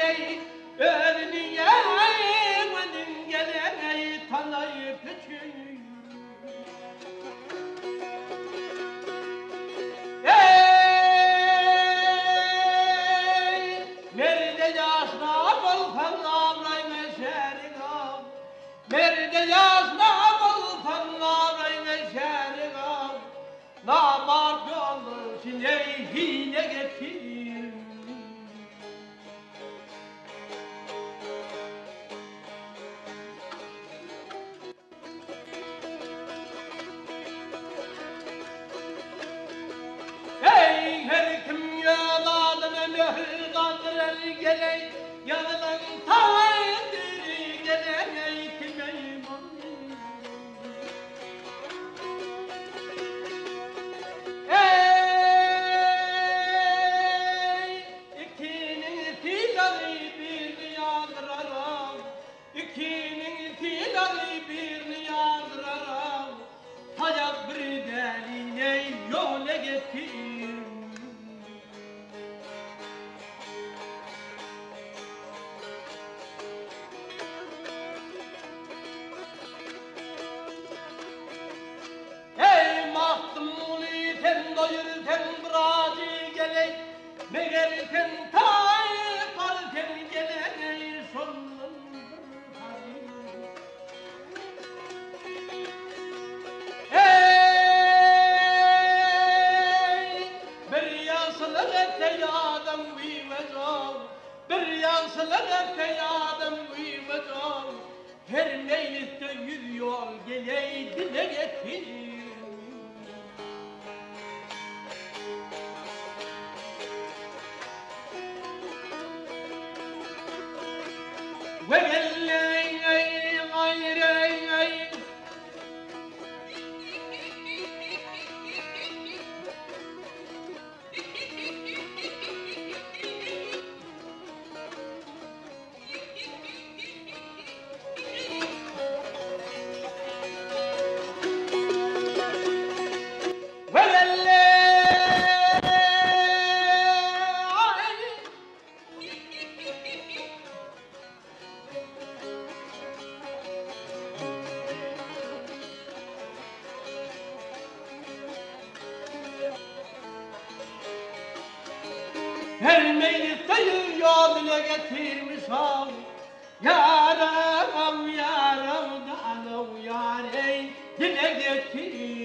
geley, Özüni ýeňeniň geleý talaý püçün. Eý, merde ýaşna bolsaň abraýňa şärik al. Merde ýaşna bolsaň abraýňa şärik al. Namart ýoldaşyny hile getir. Eý, her kim öz adyna möhür galdyrar geleý, Ýazylan takdyry geleý kime Eý, ikiniň sylagy birini ýazdyraram, Ikiniň sylagy birini ýazdyraram, Taýak bir dälini ýola getir. Eý, Magtymguly, sen doýur, sen bir ajy geleý, Meger sen taýpar, sen geleý şondan bir hary. Eý, bir ýagşylyk etse ýadam güýmez ol, Bir ýagşylyk etse ýadam güýmez ol, Her meýlisde ýüz ýol geleý dile getir. We gelleý gaýreý. Her meýlisde ýol dile getirmiş ol, Ýaram, ýaram, danaw ýar eý, dile getir.